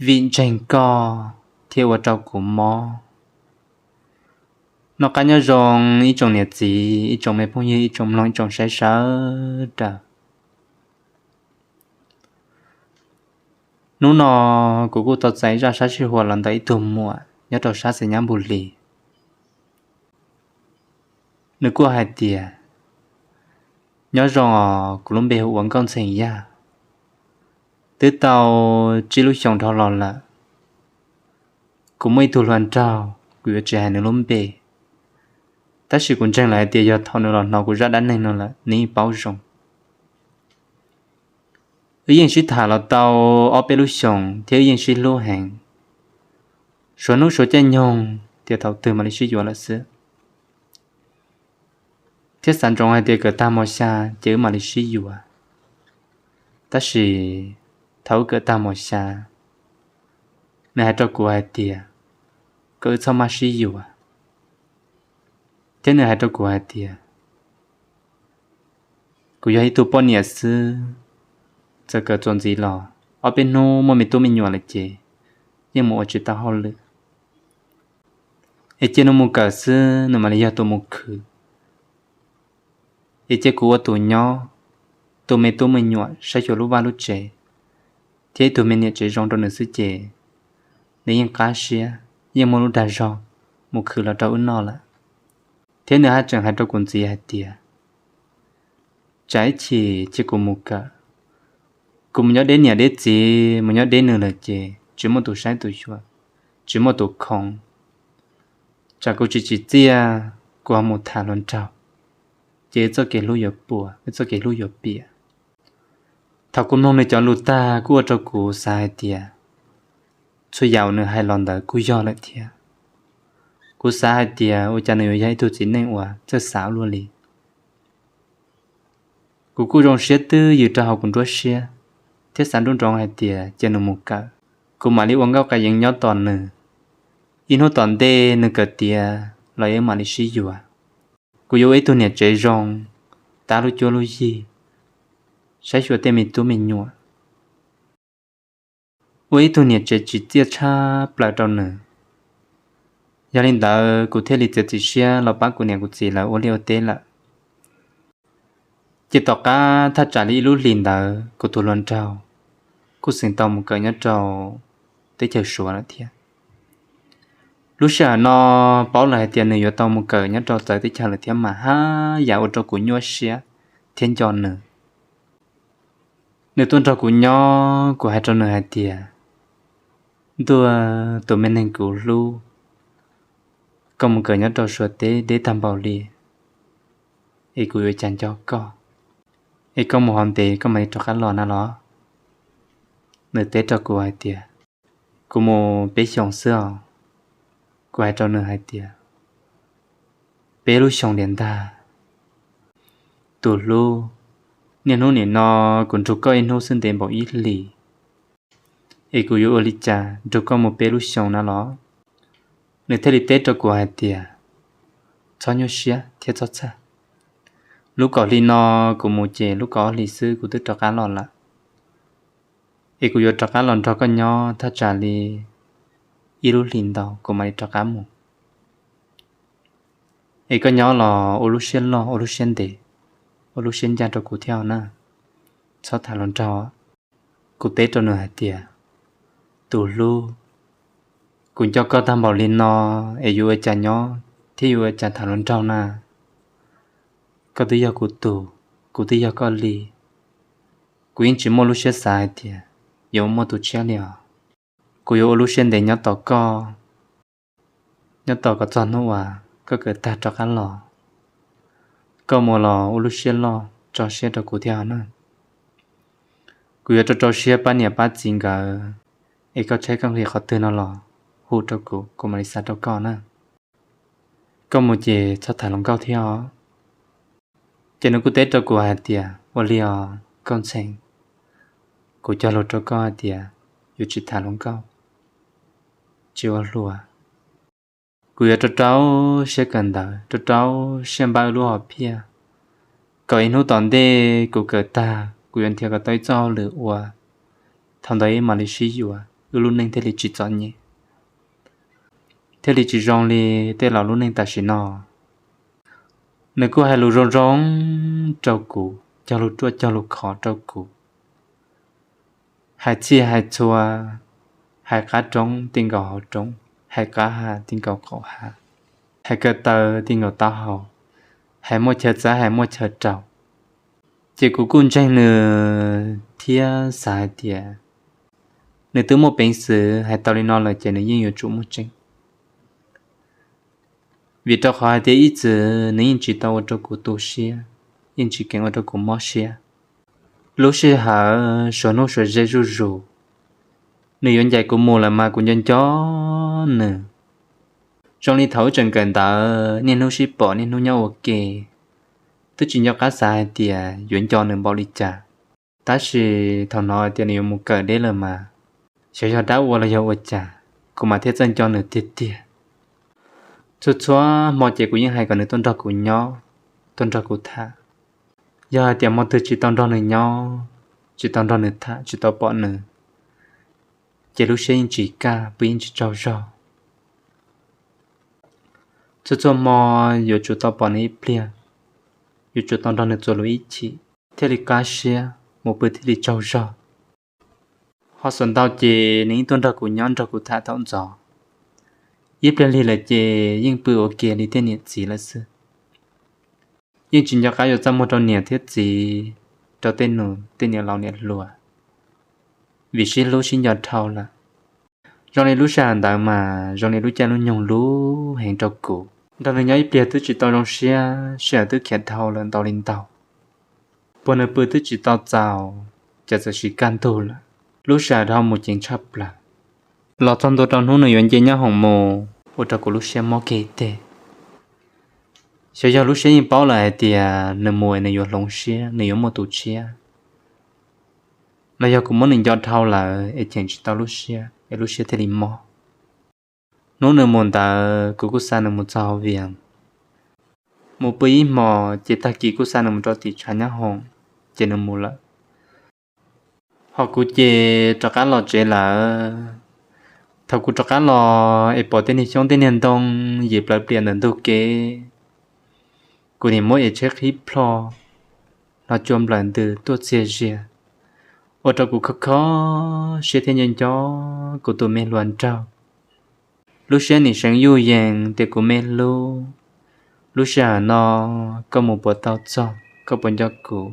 vim ntseeg koj thiaj ua rau kuv mob. Noj qab nyob zoo ib tsoom niam txiv, ib tsoom me phooj ywg, ib tsoom mloog, ib tsoom saib sawv daws. Hnub no kuv kuj tau txais zaj sab sij huam los ntawm ib tug muam nyob rau sab xeev Nyab Npus Lis. Nws kuj hais tias, nyob zoo os, kuv lub npe hu ua Nkauj Ntxhee Yaj. Twb tau tsib lub xyoos dhau los lawm. Kuv muaj ib tug hluas nraug, kuv yuav tsis hais nws lub npe, tab sis kuv ntseeg lawm hais tias yog thaum nws los hnov kuv zaj dab neeg no lawm nws yeej paub zoo. Wb yeej sib tham los tau ob peb lub xyoos thiab wb yeej sib hlub heev, suav hnub suav caij nyoog tias thaum twg mam li sib yuav lawm xwb. Thiab xav ntsoov hais tias kawm tag mos xya ces wb mam li sib yuav. Tab sis thaum wb kawm tag mos xya, nws hais rau kuv hais tias kom wb txhob maj sib yuav. Thiab nws hais rau kuv hais tias kuv yog ib tug poj niam xwb, txawm kawm txuas ntxiv los ob peb hnub muaj me tub me nyuam lawm ces yeej mus ua tsis tau hauj lwm, es cia nws mus kawm xwb nws mam li yog tus mus khwv. Es cia kuv ua tus nyob, tu me tub me nyuam, saib xyuas lub vaj lub tsev, thiab ib tug me niam tsev zoo rau nws xwb ces nws yeej qab siab, yeej muaj lub dag zog mus khwv los rau wb noj lawm. Thiab nws haj tseem hais rau kuv ntxiv hais tias tsam ib chim cia kuv mus kawm, kuv mus nyob deb niam deb txiv, mus nyob deb nws lawm ces tsis muaj tus saib tus xyuas, tsis muaj tus khoov. Tsam kuv tsis tsim txiaj, kuv ho mus tham hluas nraug, ces wb txoj kev hlub yuav puas, wb txoj kev hlub yuav piam. Thaum kuv mloog nws cov lus tag kuj ua rau kuv xav hais tias txhua yam uas nws hais los ntawd kuj yog lawm thiab. Kuv xav hais tias ua cas nws yuav yog ib tug txiv neej uas txawj xav ua luaj li. Kuv kuj zoo siab twb ywm rau hauv kuv nruab siab, thiab xav nruab nroov hais tias cia nws mus kawm, kuv mam li ua nkauj qas yeev nyob tos nws. Ib hnub tom ntej nws kawm tiav los wb mam li sib yuav. Kuv yuav ua ib tug niam tsev zoo, tab lub cuab lub yig, saib xyuas tej me tub me nyuam, ua ib tug niam tsev tsim txiaj tshaj plaws rau nws. Yog li ntawd kuv thiaj li txiav txim siab los pab kuv niam kuv txiv lawv ua liaj ua teb lawm. Ces tom qab thaj tsam li ib lub hlis ntawd kuv tus hluas nraug kuj xeem tau mus kawm nyob rau teb chaws Suav lawm thiab. Lub sij hawm no paub lawm hais tias nws yuav tau mus kawm nyob rau txawv teb chaws lawm thiab mas haj yam ua rau kuv nyuaj siab thiab nco nws. Nws tuaj nrog kuv nyob, kuv hais rau nws hais tias, ntuj, tus me neeg kuv hlub, koj mus kawm nyob rau Suav teb deb tag npaum li, es kuv yuav cas nco koj, es koj mus hov ntev koj mam li rov qab los na los? Nws teb rau kuv hais tias, kuv mus peb xyoos xwb os. Kuv hais rau nws hais tias, peb lub xyoos liam ntag. Tus hlub, niaj hnub nim no kuv nrug koj ib hnub xwb ntev npaum ib hlis, es kuv yuav ua li cas nrug koj mus peb lub xyoos na los? Nws thiaj li teb rau kuv hais tias, txhob nyuaj siab thiab txhob txhawj. Lub kaum hli no kuv mus ces lub kaum ob hlis xwb kuv twb rov qab los lawm. Es kuv yuav rov qab los nrog koj nyob thaj tsam li ib lub hlis ntau kuv mam li rov qab mus. Es koj nyob los ua lub siab loj, ua lub siab ntev, ua lub siab ncaj rau kuv thiab na. Txhob tham hluas nraug. Kuv teb rau nws hais tias, tus hlub, kuv nco koj tag npaum li no, es yuav ua cas nyob thiab yuav ua cas tham hluas nraug na? Koj twb yog kuv tus, kuv twb yog koj li. Kuv yeej tsis muaj lub siab xav hais tias yuav muaj tus tshiab li os. Kuv yuav ua lub siab ntev nyob tos koj, nyob tos kom txog hnub uas koj kawm tag rov qab los. Koj mus los ua lub siab loj tso siab rau kuv thiab na. Kuv yuav rau rau siab pab niam pab txiv nkawd, es koj tshaib koj nqhis qhov twg no los hu rau kuv, kuv mam li xa rau koj na. Koj mus ces txhob tham hluas nkauj thiab os. Ces nws kuj teb rau kuv hais tias, ua li os Nkauj Ntxhee, kuv cog lus rau koj hais tias yuav tsis tham hluas nkauj, tsis ua hluas. Kuv yuav rau rau siab kawm ntawv, rau rau siab npaj wb lub hom phiaj, kom ib hnub tom ntej kuv kawm tag kuv yuav nrhiav kom tau ib txoj hauj lwm ua, thaum ntawd wb mam li sib yuav. wb lub neej thiaj li tsis txom nyem, thiaj li tsis zoo li tej laus lub neej tam sim no. Nws kuj hais lus zoo zoo rau kuv, cog lus ruaj cog lus khov rau kuv, hais txhij hais txhua, hais qab roob ti nkaus hauv roob, hais qab hav ti nkaus qaum hav, hais ko taw ti nkaus taub hau, hais muaj chaw txawv hais muaj chaw raug. Ces kuv kuj ntseeg nws thiab xav hais tias nws twb muaj peev xwm hais tau li no lawm ces nws yeej yuav tsum muaj tseeb. Vim rau qhov hais tias ib txwm nws yeej tsis tau ua rau kuv tu siab, yeej tsis kheev ua rau kuv mob siab. Lub sij hawm suav hnub suav ze zuj zus, nws yuav ncaim kuv mus lawm mas kuv nco nco nws. Zoo li thaum wb tseem kawm ntawv niaj hnub sib pom niaj hnub nyob ua ke, twb tsis nco qab xav hais tias yuav nco nws npaum li cas. Tab sis thaum hnov tias nws yuav mus kawm deb lawm mas, xyov yog dab ua los yog ua cas, kuv mas thiaj txawj nco nws tiag tiag. Txhua txhua hmo ces kuv yeej hais kom nws tuaj nrog kuv nyob, tuaj nrog kuv tham. Yog hais tias hmo twg tsis tau nrog nws nyob, tsis tau nrog nws tham, tsis tau pom nws, ces lub siab yeej tsis kaj, pw yeej tsis tsaug zog. Txhua txhua hmo yuav tsum tau pom nws ib pliag, yuav tsum tau nrog nws txuas lus ib chim thiaj li qab siab, mus pw thiaj li tsaug zog. Ho xav ntau ces nws yeej tuaj nrog kuv nyob nrog kuv tham thaum ntxov. Ib pliag lig lawm ces yeej pw ua ke li tej niam txiv lawm xwb. Yeej tsis nco qab yuav txaj muag rau niam thiab txiv, rau tej nus tej niam laus niam hluas, vim sib hlub sib nco dhau lawm. Zoo li lub sij hawm ntawd mas zoo li lub caij lub nyoog lub heev rau kuv. Nrog nws nyob ib pliag twb tsis tau zoo siab, sij hawm twb khiav dhau lawm ntau li ntau. Puag nws pw twb tsis tau txaus, ces txawm sis kaj ntug lawm. Lub sij hawm dhau mus ceev tshaj plaws. Los txog ntua rau hnub nws yuav nce nyab hoom mus, ua rau kuv lub siab mob kiag teg. Xyov yog lub siab yeej paub lawm hais tias nws mus es nws yuav hloov siab, nws yuav muaj tus tshiab, los yog kuv muab nws nco dhau lawm es cheem tsis tau lub siab es lub siab thiaj li mob. Hnub nws mus ntawd kuv kuj xa nws mus txog hauv Vias, mus pw ib hmos ces tag kis kuj xa nws mus rau tim tshav nyab hoom, ces nws mus lawm. Ho kuv ces rov qab los tsev lawm. Thaum kuv rov qab los es pom tej niag xyoob tej niag ntoo yim plawv plias ntawm ntug kev, kuv nim muab es tsheb qhib plho los cua nplawm ntws tuaj txias zias, ua rau kuv kho kho siab thiab nco nco kuv tus me hluas nraug. Lub siab nim seev yuj yees tias kuv me hlub, lub sij hawm no koj mus puas tau txog, koj puas nco kuv?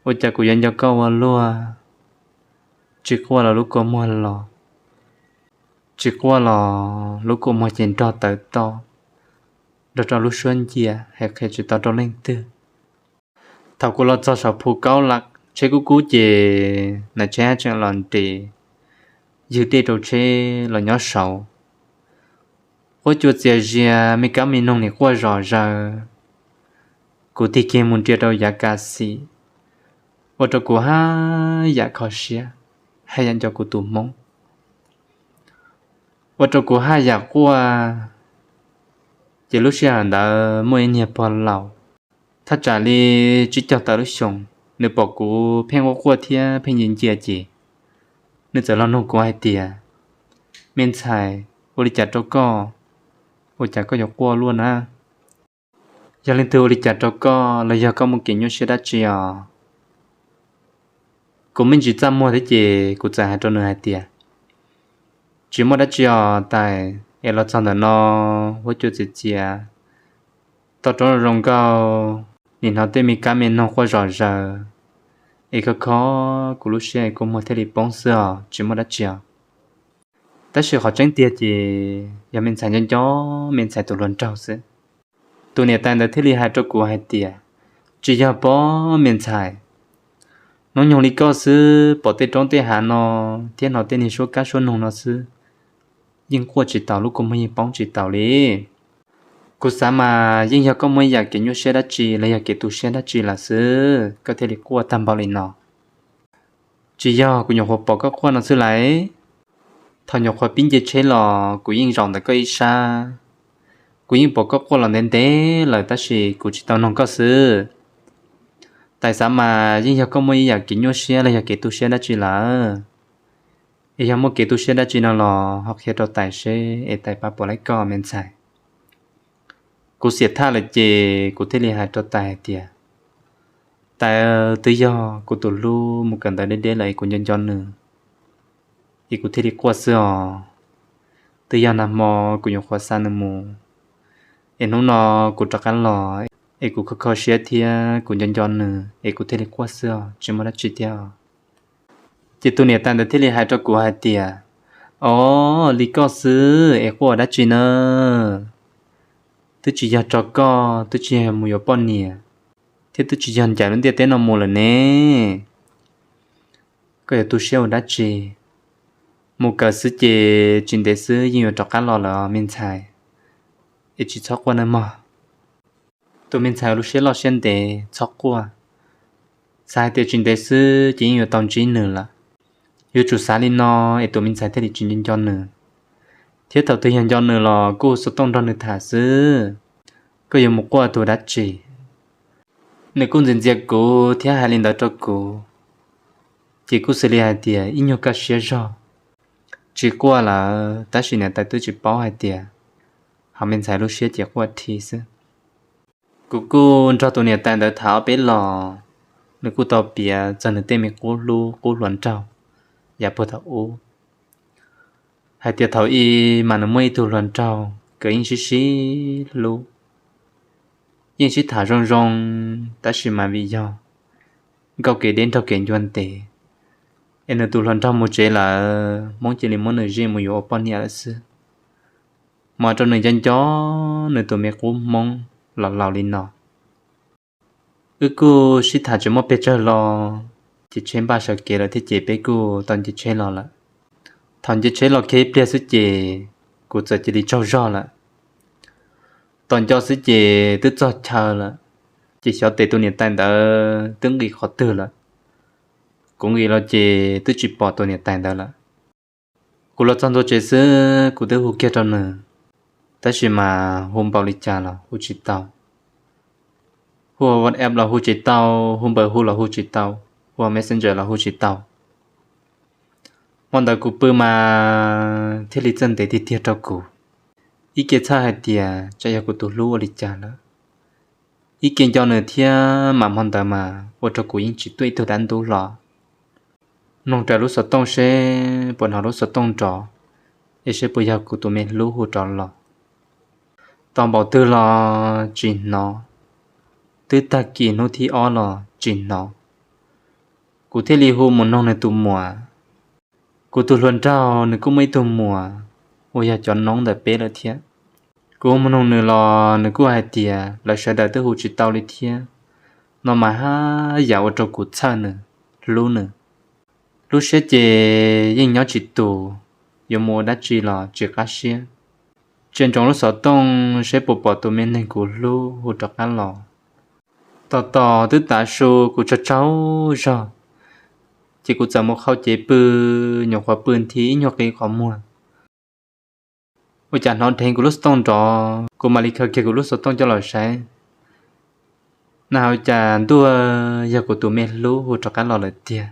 Ua cas kuv yuav nco koj ua luaj? Tsis quaj los lub kua muag los, tsis quaj los lub kua muag ces nrog tawv to, nrog rau lub suab ncia, hais qhia tsis tau rau leej twg. Thaum kuv los txog saum Phu Kaub Laj, tsheb kub kub ces nais tsheb tseem los nres, ywg dej rau tsheb los nyob saud. Huab cua txias zias, me kab me noog nim quaj zom zaws. Kuv tig kiag mus nrhiav rau yav kav xim, ua rau kuv haj yam kho siab, haj yam nco kuv tus Hmoob, ua rau kuv haj yam quaj. Ces lub sij hawm ntawd muaj ib niag pog laus, thaj tsam li tsib caug tawm lub xyoos, nws pom kuv pheej quaj quaj thiab pheej ncia ncia ces nws txawm los nug kuv hais tias, me ntxhais, ua li cas rau koj? Ua cas koj yuav quaj luaj na? Yog leej twg ua li cas rau koj los yog koj muaj kev nyuaj siab dab tsi os? Kuv me ntsis txaj muag thiab ces kuv txawm hais rau nws hais tias, tsis muaj dab tsi os tais, es los txog ntawm no huab cua txias txias, toj roob zoo nkauj, nim hnov tej me kab me noog quaj zom zaws, es kho kho kuv lub siab es kua muag thiaj li poob xwb os, tsis muaj dab tsi os. Tab sis qhov tseeb tiag ces yog me ntxhais nco nco me ntxhais tus hluas nraug xwb. Tus niam tais ntawd thiaj li hais rau kuv hais tias, tsis yog pob me ntxhais, hnub nyoog li koj xwb pom tej roob tej hav no thiab hnov tej niag suab kab suab noog no xwb, yeej quaj tsis taus, lub kua muag yeej poob tsis taus li. Kuv xav mas yeej yog koj muaj ib yam kev nyuaj siab dab tsi los yog kev tu siab dab tsi lawm xwb koj thiaj li quaj tag npaum li no. Tsis yog, kuv nyuam qhuav pom koj quaj no xwb lais. Thaum nyuam qhuav pib nce tsheb los kuv yeej zaum ntawm koj ib sab. Kuv yeej pom koj quaj los ntev ntev lawm tab sis kuv tsis tau noog koj xwb. Tais, xav mas yeej yog koj muaj ib yam kev nyuaj siab los yog kev tu siab dab tsi lawm. Es yog muaj kev tu siab dab tsi no los ho qhia rau tais seb es tais pab puas laib koj me ntxhais. Kuv xiam thaj lawm ces kuv thiaj li hais rau tais hais tias, Tais, twb yog kuv tus hlub mus kawm ntawv deb deb lawm es kuv nco nco nws, es kuv thiaj li quaj xwb os. Twb yog nag hmo kuv nyuam qhuav xa nws mus, es hnub no kuv rov qab los es kuv kho kho siab thiab kuv nco nco nws es kuv thiaj li quaj xwb os, tsis muaj dab tsi thiab. Ces tus niam tais ntawd thiaj li hais rau kuv hais tias, Os, li koj xwb es quaj ua dab tsi na? Twb tsis yog tso koj, twb tsis yog mus yuav poj niam, thiab twb tsis yog ncaim lub ntiaj teb no mus lawm ne. Koj yuav tu siab ua dab tsi? Mus kawm xwb ces tsis ntev xwb yeej yuav rov qab los lawm me ntxhais, es tsis txhob quaj nawb mog. Tus me ntxhais lub siab loj siab ntev, txhob quaj. Xav hais tias tsis ntev xwb ces yeej yuav tau ntsib nws lawm. Yuav tsum xav li no es tus me ntxhais thiaj li tsis nco nco nws, thiab thaum twg yog nco nws los kuj hu xov tooj nrog nws tham xwb. Koj yuav mus quaj tus dab tsi? Nws kuj ntxias ntxias kuv thiab hais li ntawd rau kuv, ces kuj xws li hais tias ib nyuag kaj siab zog, tsis quaj lawm, tab sis niam tais twb tsis paub hais tias hauv me ntxhais lub siab ces quaj dhi xwb. Kuv kuj nrog tus niam tais ntawd tham ob peb los, nws kuj tau piav txog nws tej me qub hlub qub hluas nraug yav puag thaum ub, hais tias thaum ub mas nws muaj ib tug hluas nraug, nkawd yeej sib sib hlub, yeej sib tham zoo zoo, tab sis mas vim yog nkauj kev deb nraug kev ncua ntev, es nws tus hluas nraug mus tsev lawm, Hmoob cia li muab nws zij mus yuav ua poj niam lawm xwb. Mas rau nws nco nco nws tus me qub Hmoob los laus li no. Wb kuj sib tham tsis muaj pes tsawg los, ces tsheb npaj sawv kev lawm thiab ces peb kuj tau nce tsheb los lawm. Thaum nce tsheb los kiag ib pliag xwb ces kuv txawm cia li tsaug zog lawm. Tos nco xwb ces twb txog chaw lawm, ces xyov tes tus niam tais ntawd twb nqis qhov twg lawm. Kuv nqis los ces twb tsis pom tus niam tais ntawd lawm. Kuv los txog ntua tsev xwb kuv twb hu kiag rau nws, tab sis mas hu npaum li cas los hu tsis tau. Hu WhatsApp los hu tsis tau, hu npawb hu los hu tsis tau, hu Messenger los hu tsis tau. Hmo ntawd kuv pw mas thiaj li txawj ntev tiag tiag rau kuv. Ib ke txhawj hais tias tsam yog kuv tus hlub ua li cas lawm. Ib ke nco nws thiab mas hmo ntawd mas ua rau kuv yeej tsis tuaj ib tug dab ntub hlo. Mloog raws lub xov tooj seb puas hnov lub xov tooj nrov, es seb puas yog kuv tus me hlub hu rov los. Tos npaum twg los tsis hnov, twb tag kis hnub thib ob los tsis hnov. Kuv thiaj li hu mus noog nws tus muam. Kuv tus hluas nraug nws kuj muaj ib tug muam uas yog cov noob ntawm peb lawm thiab. Kuv hu mus noog nws los nws kuj hais tias lawv sawv daws twb hu tsis tau li thiab, no mas haj yam ua rau kuv txhawj nws, hlub nws. Lub siab ces yeej nyob tsis tus, yuav mus ua dab tsi los tsis qab siab. Tseem ntsoov lub xov tooj seb puas pom tus me neeg kuv hlub hu rov qab los. Tos tos twb tav su kuv tsaug tsaug zog, ces kuv txawm mus qhau cev pw, nyuam qhuav pw nthi ib nyuag qi qhov muag, ua cas hnov dheev kuv lub xov tooj nrov, kuv mam li khaws kiag kuv lub xov tooj coj los saib. Na has cas ntuj, yog kuv tus me hlub hu rov qab los lawm tiag.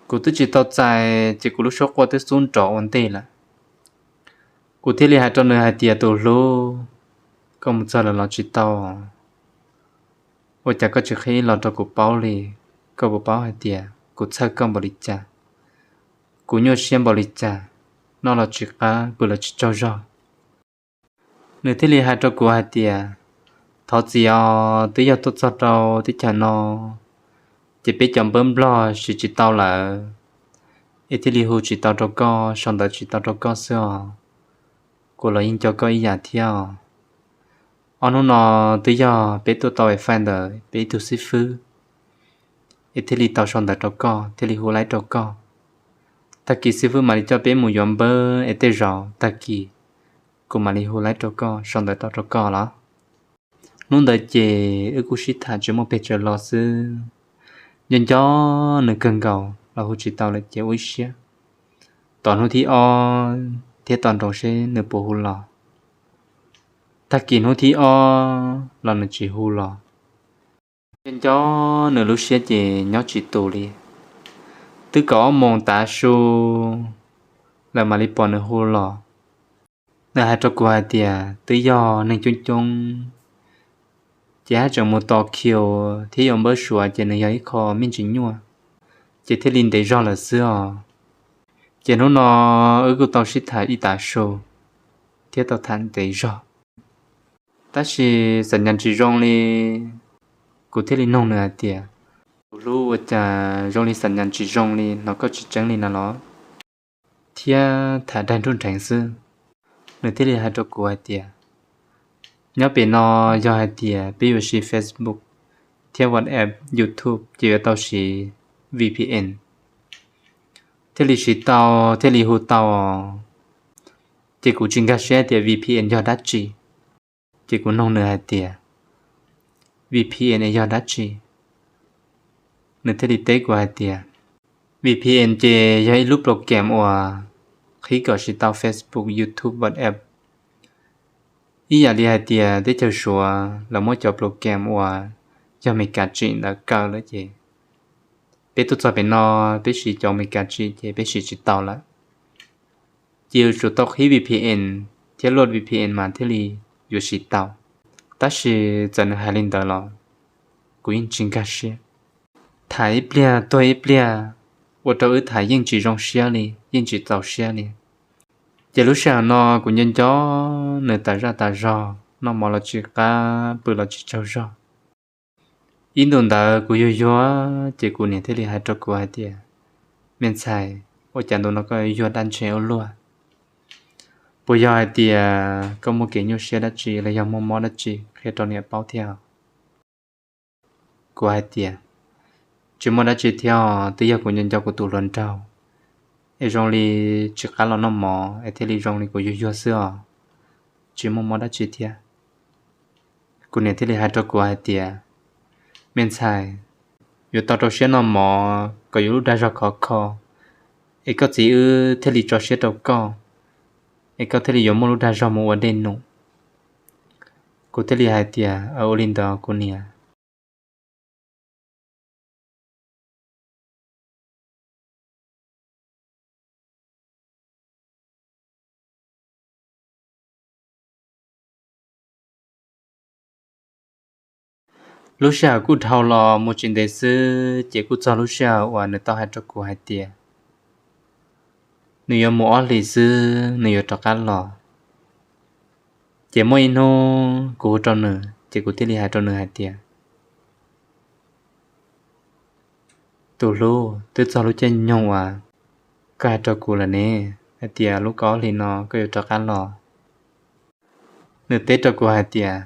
Kuv twb tsis tau txais ces kuv lub suab quaj twb xub nrov ua ntej lawm. Kuv thiaj li hais rau nws hais tias tus hlub, koj mus txog lawm los tsis tau? Ua cas koj tsis qhib los rau kuv paub li? Koj puas paub hais tias kuv txhawj koj npaum li cas, kuv nyuaj siab npaum li cas, noj los tsis qab pw los tsis tsaug zog. Nws thiaj li hais rau kuv hais tias thov txim os, twb yog tuaj txog rau teb chaws no ces peb cov npawb nplog siv tsis tau lawm, es thiaj li hu tsis tau rau koj, sau ntawv tsis tau rau koj xwb os. Kuv los yeej nco koj ib yam thiab os. Ob hnub no twb yog peb tuaj tau wifi ntawm peb ib tug xib fwb, es thiaj li tau sau ntawv rau koj, thiaj li hu laib rau koj. Tag kis xib fwb mam li coj peb mus yuav npawb es tej zaum tag kis kuv mam li hu laib rau koj, sau ntawv tau rau koj los. Hnub ntawd ces wb kuj sib tham tsis muaj pes tsawg los xwb. Nco nco nws kawg nkaus los hu tsis tau lawm ces ua ib siab tos hnub thib ob thiab tos nroo seb nws puas hu los. Tag kis hnub thib ob los nws tsis hu los. Nco nco nws lub siab ces nyob tsis tus li. Twb kaum ob moos tav su, lawv mam li pom nws hu los. Nws hais rau kuv hais tias twb yog neeg coob coob, ces haj tseem mus tos khiu thiab yuav npawb Suav ces nws yog ib qho me ntsis nyuaj, ces thiaj li ntev zog lawm xwb os. Ces hnub no wb kuj tau sib tham ib tav su thiab tau tham ntev zog, tab sis xam nyas tsis zoo li. Kuv thiaj li noog nws hais tias, tus hlub, ua cas zoo li xam nyas tsis zoo li, hnov koj tsis tseeb li na los, thiab tham daig nruj nrheev xwb. Nws thiaj li hais rau kuv hais tias, nyob pem no yog hais tias peb yuav siv Facebook thiab WhatsApp, YouTube ces yuav tau siv VPN thiaj li siv tau, thiaj li hu tau. Ces kuv tsis nkag siab tias VPN yog dab tsi, ces kuv noog nws hais tias, VPN yog dab tsi? Nws thiaj li teb kuv hais tias, VPN ces yog ib lub program uas qhib kom siv tau Facebook, YouTube, WhatsApp. Ib yam li hais tias teb chaws Suav lawv muab cov program uas yog Meskas tsim ntawd kaw lawm ces peb tuaj txog pem no, peb siv cov Meskas tsim ces peb siv tsis tau lawm. Ces yuav tsum tau qhib VPN thiab luaj VPN mas thiaj li yuav siv tau. Tab sis txawm nws hais li ntawd los kuv yeej tsis nkag siab. Tham ib pliag tuag ib pliag, ua rau wb tham yeej tsis zoo siab li, yeej tsis txaus siab li. Ces lub sij hawm no kuv nco nco nws tas zaj tas zog, noj mov los tsis qab, pw los tsis tsaug zog. Ib ntus ntawd kuv yuag yuag, ces kuv niam thiaj li hais rau kuv hais tias, me ntxhais, ua cas ntu no koj yuag dab ntshe ua luaj? Puas yog hais tias koj muaj kev nyuaj siab dab tsi los yog muaj mob dab tsi qhia rau niam paub thiab? Kuv hais tias, tsis muaj dab tsi thiab os, twb yog kuv nco nco kuv tus hluas nraug es zoo li tsis qab los noj mov es thiaj li zoo li kuv yuag yuag xwb os, tsis muaj mob dab tsi thiab. Kuv niam thiaj li hais rau kuv hais tias, me ntxhais, yuav tau rau siab noj mov kom yuav lub dag zog khov kho, es koj txiv wb thiaj li tso siab rau koj, es koj thiaj li yuav muaj lub dag zog mus ua dej num. Kuv thiaj li hais tias, ua li ntawd kuv niam. Lub sij hawm kuj dhau los mus tsis ntev xwb ces kuj txog lub sij hawm uas nws tau hais rau kuv hais tias nws yuav mus ob hlis xwb nws yuav rov qab los. Ces muaj ib hnub kuv hu rau nws ces kuv thiaj li hais rau nws hais tias, tus hlub, twb txog lub caij nyoog uas koj hais rau kuv lawm ne, hais tias lub kaum ob hlis no koj yuav rov qab los. Nws teb rau kuv hais tias,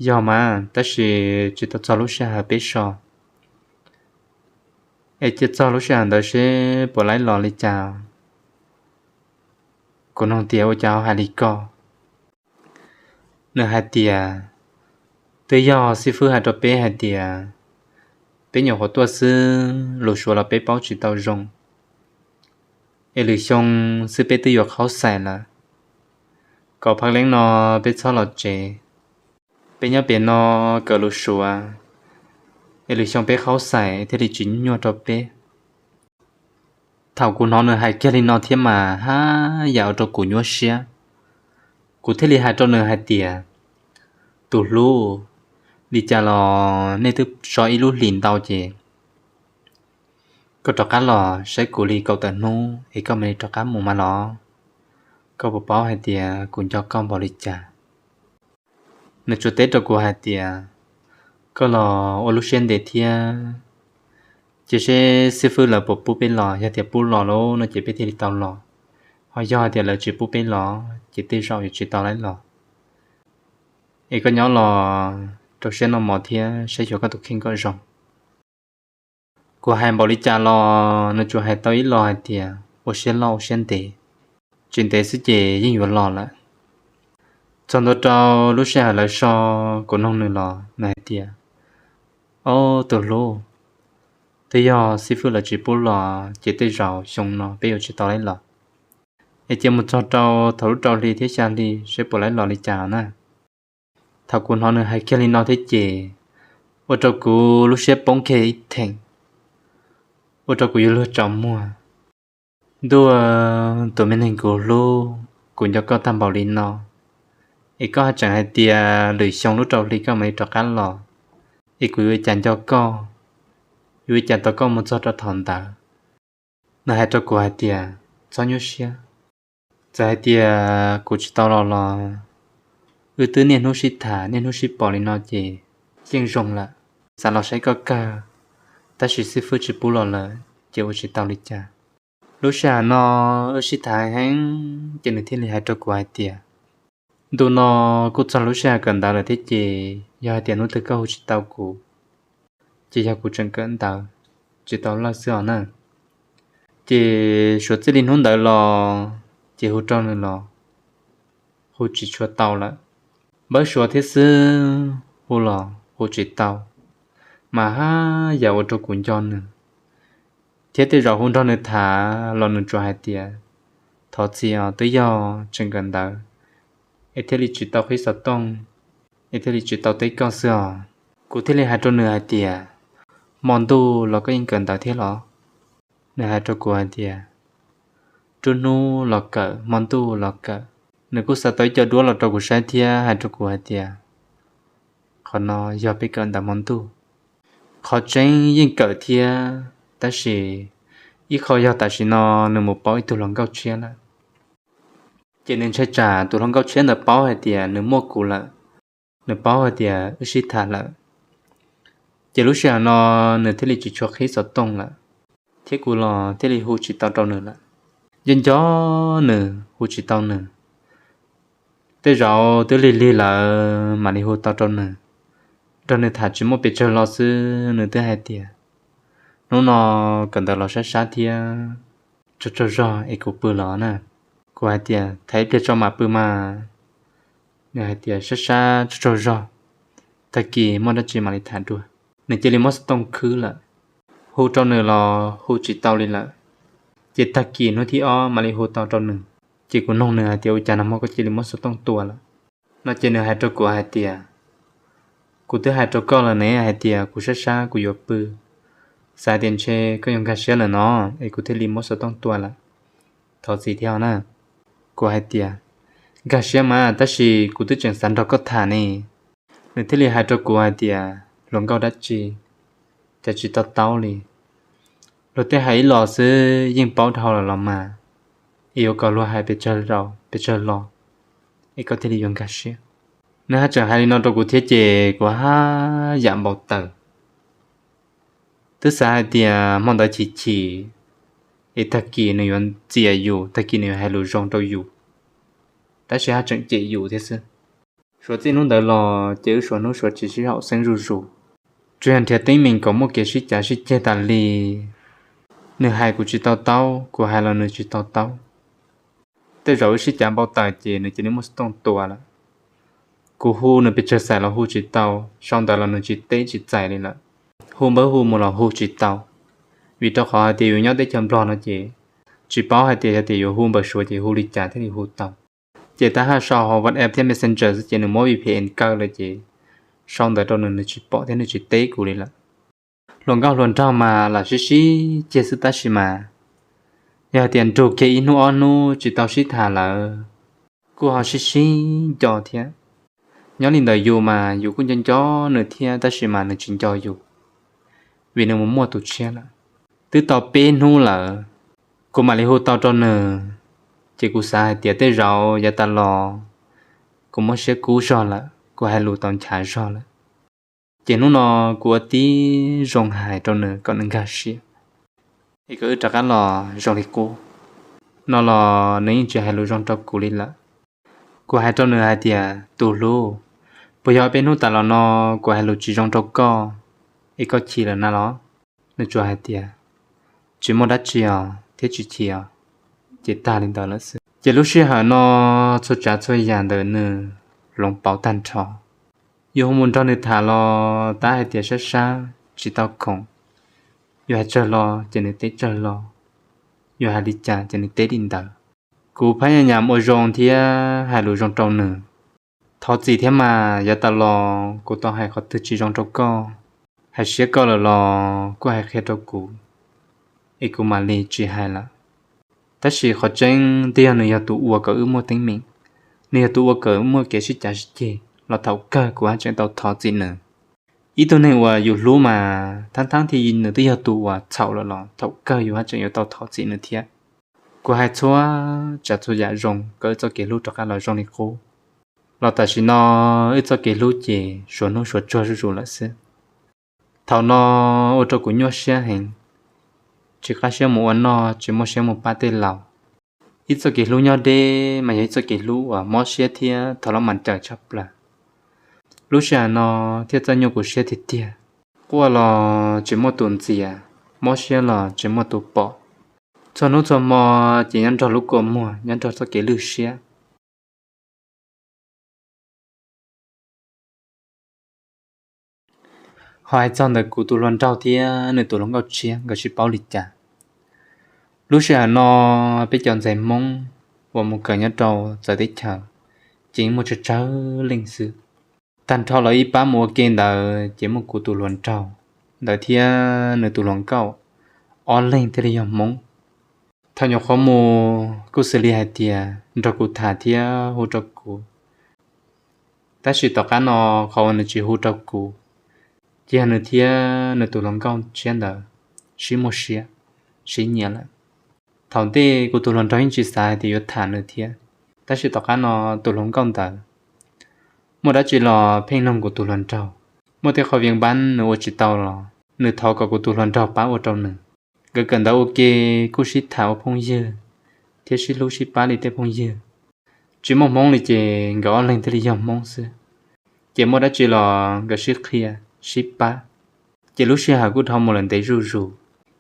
yog mas, tab sis tsis tau txog lub sij hawm peb so, es cia txog lub sij hawm ntawd seb puas laib los li cas. Kuv nug tias, ua cas ho hais li ko? Nws hais tias, twb yog xib fwb hais rau peb hais tias peb nyuam qhuav tuaj xwb, lus Suav los peb paub tsis tau zoo, es lwm xyoo xwb peb twb yuav qhaub xais lawm, kom phaj leeb no peb txhob los tsev, peb nyob pem no kawm lus Suav, es lwm xyoo peb qhaub xais thiaj li tsis nyuaj rau peb. Thaum kuv hnov nws hais kiag li no thiab mas haj yam ua rau kuv nyuaj siab. Kuv thiaj li hais rau nws hais tias, tus hlub, li cas los nej twb so ib lub hlis ntau ces koj rov qab los saib kuv li kaum tawm hnub es koj mam li rov qab mus mas los, koj puas paub hais tias kuv nco koj npaum li cas? Nws tsuas teb rau kuv hais tias, koj los ua lub siab ntev thiab, cia seb xib fwb lawv puas pub peb los, yog tias pub los lawm no ces peb thiaj li tau los, ho yog hais tias lawv tsis pub peb los ces tej zaum yuav tsis tau laib los. Es koj nyob los rau siab noj mov thiab saib xyuas koj tus kheej kom zoo. Kuv hais npaum li cas los nws tsuas hais tau ib lo hais tias, ua siab loj ua siab ntev, tsis ntev xwb ces yeej yuav los lawm. Txog ntua rau lub sij hawm lawv so, kuv nug nws los nws hais tias, ob, tus hlub, twb yog xib fwb lawv tsis pub los ces tej zaum xyoo no peb yuav tsis tau laib los, es cia mus txog rau thaum lub rau hli thiab xya hli seb puas laib los li cas na. Thaum kuv hnov nws hais kiag li no thiab ces ua rau kuv lub siab poob kiag ib theem. ua rau kuv yuav luag tsaus muag. Ntuj, tus me neeg kuv hlub, kuv nco koj tag npaum li no, es koj haj tseem hais tias lwm xyoo lub rau hli koj mam li rov qab los, es kuv yuav ua cas nco koj, yuav ua cas tos koj mus txog rau thaum ntawd. Nws hais rau kuv hais tias, txhob nyuaj siab, txawm hais tias kuv tsis tau los los wb twb niaj hnub sib tham niaj hnub sib pom li no ces yeej zoo lawm. Xav los saib koj kawg, tab sis xib fwb tsis pub los lawm ces ua tsis tau li cas. Lub sij hawm no wb sib tham heev ces nws thiaj li hais rau kuv hais tias, ntu no kuj txog lub sij hawm kawm ntawv lawm thiab ces yog hais tias hnub twg koj hu tsis tau kuv, ces yog kuv tseem kawm ntawv tsis tau lawj xwb os na. Ces suav txij li hnub ntawd los ces hu rau nws los hu tsis tshua tau lawm. Npawb suav thiab xwb, hu los hu tsis tau, mas haj yam ua rau kuv nco nws. Thiab tej zaum hu nrog nws tham los nws tsuas hais tias, thov txim os, twb yog tseem kawm ntawv es thiaj li tsis tau qhib xov tooj, es thiaj li tsis tau teb koj xwb os. Kuv thiaj li hais rau nws hais tias, hmo ntuj los koj yeej kawm ntawv thiab los? Nws hais rau kuv hais tias, nruab hnub los kawm, hmo ntuj los kawm. Nws kuj xa tau ib co duab los rau kuv saib thiab hais rau kuv hais tias, qhov no yog peb kawm ntawv hmo ntuj. Qhov tseeb yeej kawm thiab, tab sis ib qho yog tam sim no nws mus paub ib tug hluas nkauj tshiab lawm. Ces nws ntshai tsam tus hluas nkauj tshiab ntawd paub hais tias nws muaj kuv lawm, nws paub hais tias wb sib tham lawm, ces lub sij hawm no nws thiaj li tsis tshua qhib xov tooj lawm, thiab kuv los thiaj li hu tsis tau rau nws lawm. Nco nco nws hu tsis tau nws, tej zaum twb lig lig lawm mam li hu tau rau nws, nrog nws tham tsis muaj pes tsawg lo xwb nws twb hais tias, hnub no kawm ntawv los sab sab thiab, tsaug tsaug zog es kuv pw los na. Kuv hais tias, tham ib pliag tso mam pw mas. Nws hais tias, sab sab tsaug tsaug zog, tag kis muaj dab tsi mam li tham dua. Nws cia li muab xov tooj khwb lawm, hu rau nws los hu tsis tau li lawm. Ces tag kis hnub thib ob mam li hu tau rau nws, ces kuv noog nws hais tias, ua cas nag hmo koj cia li muab xov tooj tua lawm no? Ces nws hais rau kuv hais tias, kuv twb hais rau koj lawm ne hais tias kuv sab sab kuv yuav pw, xav tias ntshe koj yuav nkag siab lawm no, es kuv thiaj li muab xov tooj tua lawm. Thov txim thiab na. Kuv hais tias, nkag siab mas, tab sis kuv twb tseem xav nrog koj tham ne. Nws thiaj li hais rau kuv hais tias, hluas nkauj dab tsi, cas tsis to taub li. Luag tej hais ib los xwb yeej paub dhau lawm los mas, es yuav kom luag hais pes tsawg los pes tsawg los, es koj thiaj li yuav nkag siab. Nws haj tseem hais li no rau kuv thiab ces kuv haj yam npau taws. Twb xav hais tias hmo ntawd chim chim, es tag kis nws yuav txiam yus, tag kis nws yuav hais lus zoo rau yus, tab sis haj tseem cem yus thiab xwb. Suav txij hnub ntawd los ces wb suav hnub suav tsis sib haum xeeb zuj zus, tsuas yog nrhiav teeb meem kom muaj kev sib cav sib ceg tas li. Nws hais kuv tsis to taub, kuv hais los nws tsis to taub. Tej zaum wb sib cav npau taws ces nws cia li muab xov tooj tua lawm. Kuv hu nws pes tsawg xaim los hu tsis tau, sau ntawv los nws tsis teb tsis txais li lawm. Hu npawb hu mus los hu tsis tau, vim rau qhov hais tias yus nyob teb chaws Nplog no ces tsis paub hais tias yog tias yuav hu npawb suav ces hu li cas thiaj li hu tau. Ces tab haj sau hauv WhatsApp thiab Messenger xwb ces nws muab V P N kaw lawm ces sau ntawv rau nws, nws tsis pom thiab nws tsis teb kuv li lawm. Hluas nkauj hluas nraug mas lam sib sib ceg xwb tab sis mas yog hais tias nrug kiag ib hnub ob hnub tsis tau sib tham lawm, kuj ho sib sib nco thiab. Nyob li ntawd yus mas yus kuj nco nco nws thiab tab sis mas nws tsis nco yus, vim nws mus muaj tus tshiab lawm. Twb tau peb hnub lawm, kuv mam li hu tau rau nws, ces kuv xav hais tias tej zaum yav tas los kuv muab siab kub zog lawm, kuv hais lus tau nchav zog lawm. Ces hnub no kuv ua tib zoo hais rau nws kom nws nkag siab, es kom wb rov qab los zoo li qub. No los nws yeej tsis hais lus zoo rau kuv li lawm. Kuv hais rau nws hais tias, tus hlub, puas yog peb hnub tas los no kuv hais lus tsis zoo rau koj, es koj chim lawm na los? Nws tsuas hais tias, tsis muaj dab tsi os thiab tsis chim os. Ces tag li ntawd lawm xwb. Ces lub sij hawm no txhua tsav txhua yam ntawm nws hloov pauv tag nrho. Yus hu mus nrog nws tham los tab hais tias sab sab tsis tau khoom, yus hais tsawg lo ces nws teb tsawg lo, yus hais li cas ces nws teb li ntawd. Kuv phab nyas nyam ua zoo thiab hais lus zoo rau nws. Thov txim thiab mas, yav tas los kuv tau hais qhov twg tsis zoo rau koj, hais siab koj lawm los kuj hais qhia rau kuv. es kuv mam li tsis hais lawm. Tab sis qhov tseeb twb yog nws yog tus ua kom wb muaj teeb meem, nws yog tus ua kom muaj kev sib cav sib ceg los thaum kawg kuv haj tseem tau thov txim nws. Ib tug neeg uas yus hlub mas thab thab thiab nws twb yog tus uas txhaum lawm los thaum kawg yus haj tseem yuav tau thov txim nws thiab. Kuv hais txhua tsav txhua yam zoo kom wb txoj kev hlub rov qab los zoo li qub, los tam sim no wb txoj kev hlub ces suav hnub suav tsuag zuj zus lawm xwb. Thaum no ua rau kuv nyuaj siab heev, tsis qab siab mus ua noj, tsis muaj siab mus pab tej laus. Ib txoj kev hlub nyob deb mas yog ib txoj kev hlub uas mob siab thiab thov los mas raws tshaj plaws. Lub sij hawm no thiaj txawj nyuaj kuv siab tiag tiag. Quaj los tsis muaj tus ntxias, mob siab los tsis muaj tus pom. Txhua hnub txhua hmo ces nyob nrog lub kua muag, nyob nrog txoj kev lwj siab. Ho hais txog ntawm kuv tus hluas nraug thiab nws tus hluas nkauj tshiab nkawd sib paub li cas? Lub sij hawm no peb cov ntxhais Hmoob uas mus kawm nyob rau txawv teb chaws ces muaj tsawg tsawg leej xwb. Tag nrho los ib pab mus ua ke ntawd ces muaj kuv tus hluas nraug ntawd thiab nws tus hluas nkauj ob leeg thiaj li yog Hmoob. Thaum nyuam qhuav mus kuj xws li hais tias nrog kuv tham thiab hu rau kuv. Tab sis tom qab no qhov uas nws tsis hu rau kuv ces yog nws thiab nws tus hluas nkauj tshiab ntawd sib muaj siab, sib nyiam lawm. Thaum ntej kuv tus hluas nraug yeej tsis xav hais tias yuav tham nws thiab, tab sis tom qab no tus hluas nkauj ntawd muaj dab tsi los pheej noog kuv tus hluas nraug. Muaj tej qhov vias npab nws ua tsis tau los nws thov kom kuv tus hluas nraug pab ua rau nws. Nkawd kawm ntawv ua ke kuj sib tham ua phooj ywg thiab sib hlub sib pab li tej phooj ywg. Tsis muaj Hmoob li ces nkawd ob leeg thiaj li yog Hmoob xwb. Ces muaj dab tsi los nkawd sib qhia, sib pab. Ces lub sij hawm kuj dhau mus lawm ntev zuj zus,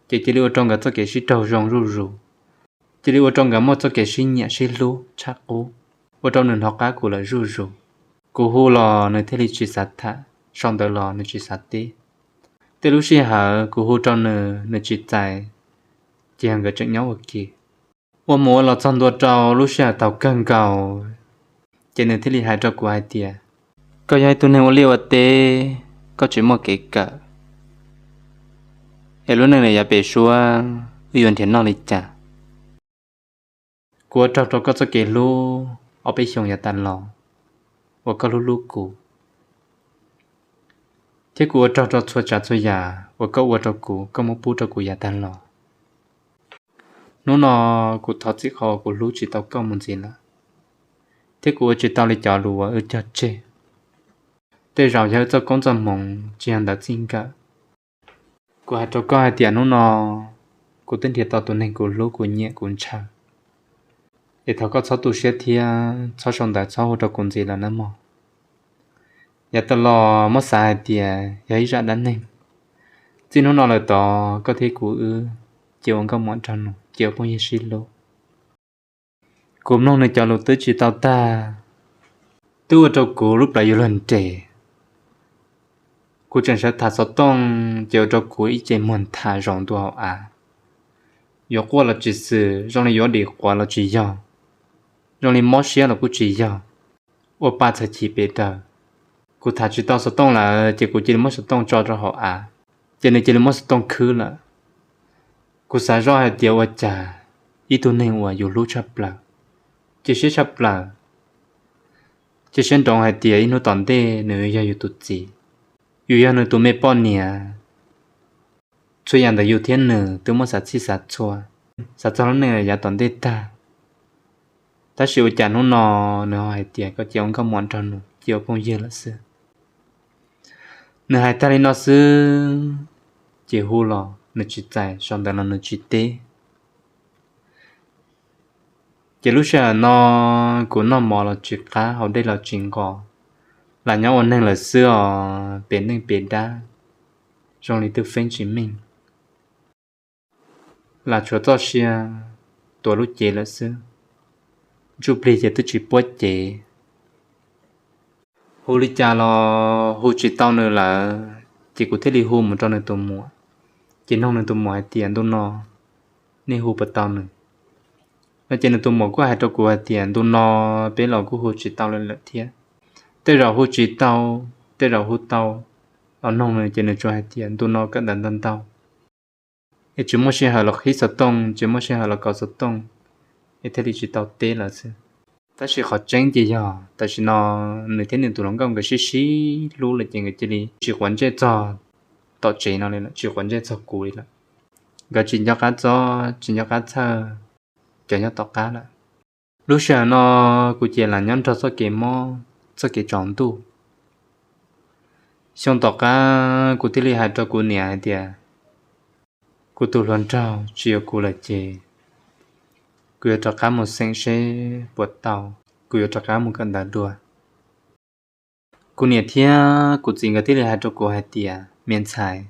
ces cia li ua rau nkawd txoj kev sib raug zoo zuj zus. Cia li ua rau nkawd muaj txoj kev sib nyiam sib hlub tshaj qub, ua rau nws hnov qab kuv lawm zuj zus. Kuv hu los nws thiaj li tsis xav tham, sau ntawv los nws tsis xav teb. Tej lub sij hawm kuv hu rau nws, nws tsis txais, ces yog nkawd tseem nyob ua ke. Ua mus ua los txog ntua rau lub sij hawm thaum kawg nkaus, ces nws thiaj li hais rau kuv hais tias, koj yog ib tug neeg ua liaj ua teb, koj tsis muaj kev kawm, es lub neej no yav pem suab wb yuav nrhiav noj li cas? Kuv ua raug rau koj txoj kev hlub ob peb xyoos yav tas los uas koj hlub hlub kuv, thiab kuv ua raug rau txhua tsav txhua yam uas koj ua rau kuv, koj muab pub rau kuv yav tas los. Hnub no kuv thov txim qhov uas kuv hlub tsis tau koj mus ntxiv lawm, thiab kuv ua tsis tau li cov lus uas wb cog tseg. Tej zaum yog wb txoj koob txoj hmoov tsis yog ntawd txij nkawm. Kuv hais rau koj hais tias hnub no kuv twb nrhiav tau tus neeg kuv hlub kuv nyiam kuv ntshaw, es thov koj txhob tu siab thiab txhob sau ntawv txhob hu rau kuv ntxiv lawm nawb mog. Yav tas los muab xav hais tias yog ib zaj dab neeg. Txij hnub no lawm tod koj thiab kuv wb cia ua nkauj muam nraug nus, cia ua phooj ywg sib hlub. Kuv mloog nws cov lus twb tsis tau tag, twb ua rau kuv lub plawv yuav luag nres. Kuv tseem sawv tham xov tooj ces ua rau kuv ib ce muag ntham zaum ntua hauv av. Yuav quaj los tsis xwm, zoo li yuav dim quav los tsis yog, zoo li mob siab los kuj tsis yog, ua pa txhais chim pes daws. Kuv tham tsis tau xov tooj lawm ces kuv cia li muab xov tooj tso rau hauv av, ces nws cia li muab xov tooj khwb lawm. Kuv xav zoj hais tias ua cas ib tug neeg uas yus hlub tshaj plaws, cia siab tshaj plaws, cia siab ntsoov hais tias ib hnub tom ntej nws yog yus tus txiv, yus yog nws tus me poj niam. Txhua yam ntawm yus thiab nws twb muab xav txhij xav txhua, xav txog lub neej yav tom ntej tag. Tab sis ua cas hnub no nws ho hais tias koj cia ua nkauj muam nraug nus, cia ua phooj ywg lawm xwb. Nws hais tag li no xwb, ces hu los nws tsis txais, sau ntawv los nws tsis teb. Ces lub sij hawm no kuv noj mov los tsis qab, haus dej los tsis nqos, lam nyob ua neeg lawm xwb os, pem neej pem dab, zoo li twb feeb tsis meej. Lam tshuav txoj sia tuav lub cev lawm xwb, ntsuj plig ces twb tsis puab cev. Hu li cas los hu tsis tau nws lawm, ces kuv thiaj li hu mus rau nws tus muam. Ces noog nws tus muam hais tias ntu no nej hu puas tau nws no, ces nws tus muam kuj hais rau kuv hais tias ntu no peb los kuj hu tsis tau li lawm thiab. Tej zaum hu tsis tau, tej zaum hu tau. Los noog nws ces nws tsuas hais tias ntu no kawm ntawv ntau ntau. es tsis muaj sij hawm los qhib xov tooj, tsis muaj sij hawm los kov xov tooj, es thiaj li tsis tau teb lawv xwb. Tab sis qhov tseeb ces yog tam sim no nws thiab nws tus hluas nkauj nkawd sib sib hlub lawm ces nkawd cia li tsis quav ntsej txog tom tsev no li lawm, tsis quav ntsej txog kuv li lawm. Nkawd tsis nco qab txob tsis nco qab txhawj cov nyob tom qab lawm. Lub sij hawm no kuv ces lam nyob nrog txoj kev mob, txoj kev tsaus ntuj. Xyoo tom qab kuv thiaj li hais rau kuv niam hais tias, kuv tus hluas nraug tsis yuav kuv lawm ces kuv yuav rov qab mus xeem seb puas tau, kuv yuav rov qab mus kawm ntawv dua. Kuv niam thiab kuv txiv nkawd thiaj li hais rau kuv hais tias, me ntxhais,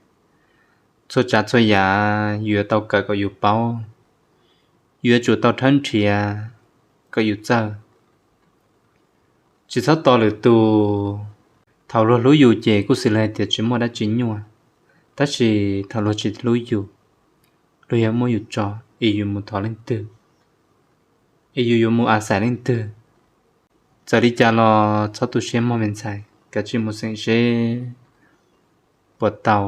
txhua tsav txhua yam yus yuav tau kawm kom yus paub, yus yuav tsum tau rhawb nrhiav kom yus txawj. Tsis txhob tos lwm tus. Thaum luag hlub yus ces kuj xws li hais tias tsis muaj dab tsi nyuaj, tab sis thaum luag tsis hlub yus, luag yuav muab yus tso, es yus mus thov leej twg, es yus yuav mus a xais leej twg. Txawm li cas los txhob tu siab mog me ntxhais, kav tsij mus xeem seb puas tau.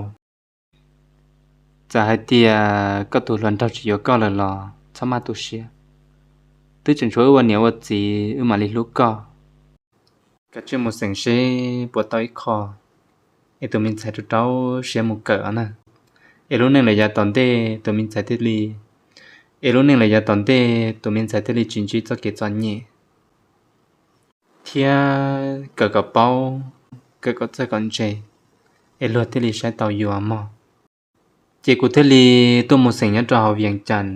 Txawm hais tias koj tus hluas nraug tsis yuav koj lawm los txhob maj tu siab, twb tseem tshuav wb ua niam ua txiv wb mam li hlub koj. Kav tsij mus xeem seb puas tau ib qho, es tus me ntxhais rau rau siab mus kawm os na. Es lub neej lawm yav tom ntej tus me ntxhais thiaj li, es lub neej lawm yav tom ntej tus me ntxhais thiaj li tsis ntsib txoj kev txom nyem, thiab kawm kom paub, kawm kom txawj kom ntse, es luag thiaj li saib tau yus mog. Ces kuv thiaj li tuaj mus xeem nyob rau hauv Vias Cas,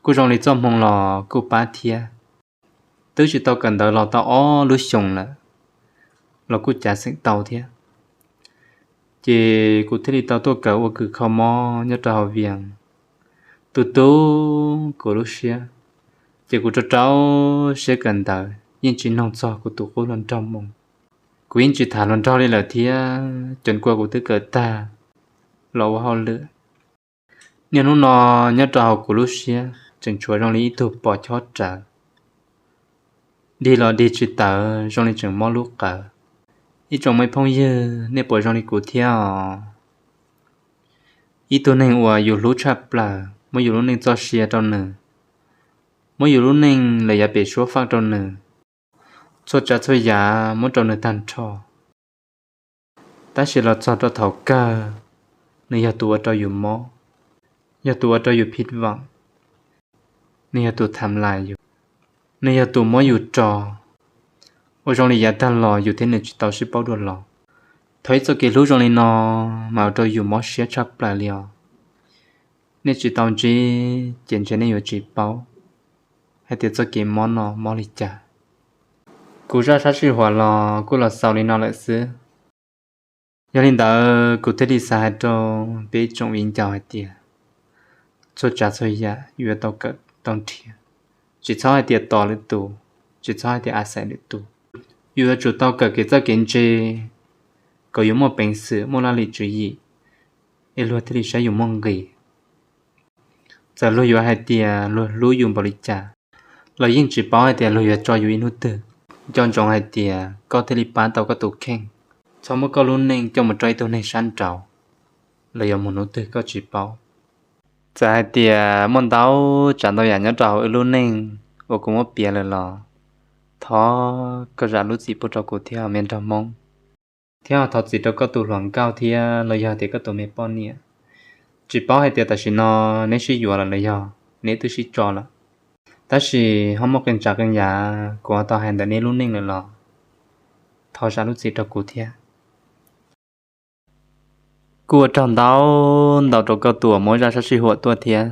kuj zoo li txoj hmoo los kuj pab thiab. Twb tsis tau kawm ntawv los tau ob lub xyoos lawm, los kuj cav xeem tau thiab. Ces kuv thiaj li tau tuaj kawm ua kws kho mob nyob rau hauv Vias, tu tu kuv lub siab. Ces kuv rau rau siab kawm ntawv yeej tsis noog txog kuv tus qub hluas nraug mus. Kuv yeej tsis tham hluas nraug li lawm thiab, cov kua kuv twb kawm tag los ua hauj lwm. Niaj hnub no nyob rau hauv kuv lub siab tseem tshuav zoo li ib tug pos chob rawv, dig los dig tsis tawv zoo li tseem mob lub qawv. Ib tsoom me phooj ywg, nej puas zoo li kuv thiab os? Ib tug neeg uas yus hlub tshaj plaws muab yus lub neej txoj sia rau nws, muab yus lub neej lawm yav pem suab faj rau nws, txhua tsav txhua yam muab rau nws tag nrho. Tab sis los txog rau thaum kawg, nws yog tus ua rau yus mob, yog tus ua rau yus phij vam, nws yog tus tham lais yus, nws yog tus muab yus tso, ua zoo li yav tag los yus thiab nws tsis tau sib paub dua los. Thaum ib txoj kev hlub zoo li no mas ua rau yus mob siab tshaj plaws li os. Nej tsis tau ntsib ces ntshe nej yuav tsis paub hais tias txoj kev mob no mob li cas. Kuv zaj sab sij huam los kuj los xaus li no lawm xwb. Yog li ntawd kuv thiaj li xav hais rau peb tsoom viv ncaus hais tias, txhua tsav txhua yam yuav tau kawm tau nrhiav, tsis txhob hais tias tos lwm tus, tsis txhob hais tias a xais lwm tus. Yus yuav tsum tau kawm kev txawj kev ntse kom yus muaj peev xwm muaj laj lim tswv yim, es luag thiaj li saib yus muaj nqis. Txawm luag yuav hais tias luag hlub yus npaum li cas los yeej tsis paub hais tias luag yuav tso yus ib hnub twg. Nco ntsoov hais tias koj thiaj li pab tau koj tus kheej. Txhob muab koj lub neej coj mus rau ib tug neeg sab nraud, los yog mus hnub twg koj tsis paub. Txawm hais tias muaj ntau tsav ntau yam nyob rau hauv wb lub neej uas kuv muab piav lawm los thov koj zam lub txim pub rau kuv thiab me nraug Hmoob, thiab thov txim rau koj tus hluas nkauj thiab los yog tias koj tus me poj niam. Tsis paub hais tias tam sim no neb sib yuav lawm los yog neb twb sib tso lawm, tab sis ho muaj qee tsav qee yam kuv ho tau hais ntawm neb lub neej lawm los thov zam lub txim rau kuv thiab. Kuj ua tsaug ntau ntau rau koj tus uas muab zaj sab sij huam tuaj thiab.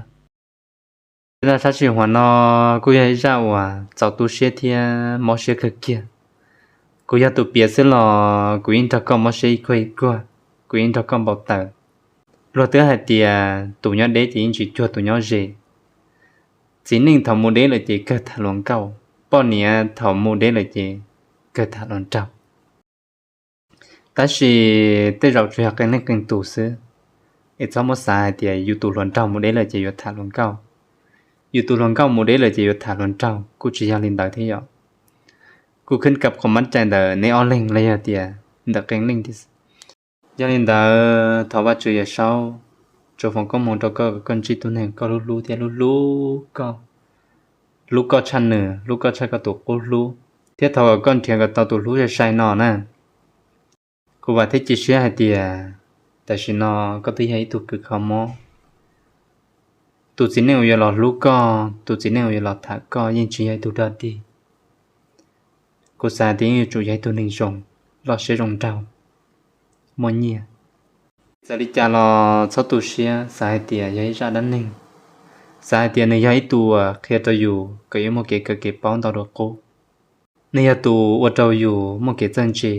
Zaj sab sij huam no kuj yog ib zaj uas txaus tu siab thiab mob siab kawg kiag. Kuv yog tus piav xwb los kuv yeej nrog koj mob siab ib kuag ib kuag, kuv yeej nrog koj npau taws. Luag twb hais tias tus nyob deb ces yeej tsis cuag tus nyob ze. Txiv neej thaum mus deb lawm ces kawg tham hluas nkauj, poj niam thaum mus deb lawm ces kawg tham hluas nraug. Tab sis tej zaum tsuas yog qee leej qee tus xwb, es txhob muab xav hais tias yus tus hluas nraug mus deb lawm ces yuav tham hluas nkauj, yus tus hluas nkauj mus deb lawm ces yuav tham hluas nraug, kuj tsis yog li ntawd thiab yom. Kuj khwb kab qhov mab cai ntawm neb ob leeg los yog tias ntawm qee leej thiab. Yog li ntawd thov Vajtswv Yawm Saub tsuas foom koob hmoov rau koj kom koj ntsib tus neeg koj hlub hlub thiab hlub hlub koj, hlub koj tshaj nws, hlub koj tshaj koj tus qub hlub, thiab thov kom koj nrhiav kom tau tus hlub sai sai no na. Kuv vam thiab cia siab hais tias tam sim no koj twb yog ib tug kws kho mob. Tus txiv neej uas yuav los hlub koj, tus txiv neej uas yuav los tham koj yeej tsis yog ib tug dog dig. Kuv xav tias yeej yuav tsum yog ib tug neeg zoo, loj siab zoo nraug, muaj nyiaj. Txawm li cas los txhob tu siab, xav hais tias yog ib zaj dab neeg, xav hais tias nws yog ib tug uas qhia rau yus kom yuav muaj kev kawm kev paub ntau dua qub. Nws yog tus ua rau yus muaj kev txawj ntse,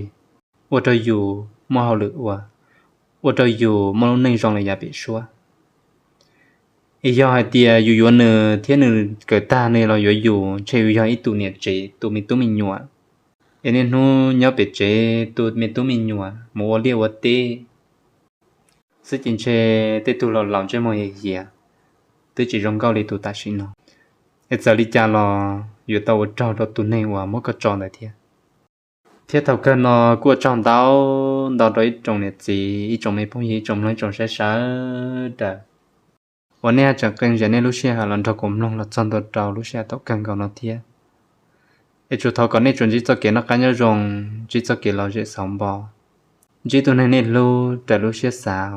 ua rau yus muaj hauj lwm ua, ua rau yus muaj lub neej zoo li yav pem suab. Es yog hais tias yus yuav nws thiab nws kawm tag nws los yuav yus, ntshe yus yog ib tus niam tsev tus me tub me nyuam, es niaj hnub nyob pem tsev tus me tub me nyuam mus ua liaj ua teb xwb ces ntshe tej tug laus laus ntsej muag hiav hiav, twb tsis zoo nkauj li tus tam sim no. Es txawm li cas los yuav tau ua raug rau tus neeg uas muab koj tso ntawd thiab. Thiab thaum kawg no kuj ua tsaug ntau ntau rau ib tsoom niam txiv, ib tsoom me phooj ywg, ib tsoom mloog, ib tsoom saib sawv daws uas nej tseem qee zam nej lub sij hawm los nrog kuv mloog los txog ntua rau lub sij hawm thaum kawg nkaus no thiab. Es tsuas thov kom nej tsuas ntsib txoj kev noj qab nyob zoo, ntsib txoj kev lom zem xauv npo, ntsib tus neeg nej hlub raws lub siab xav.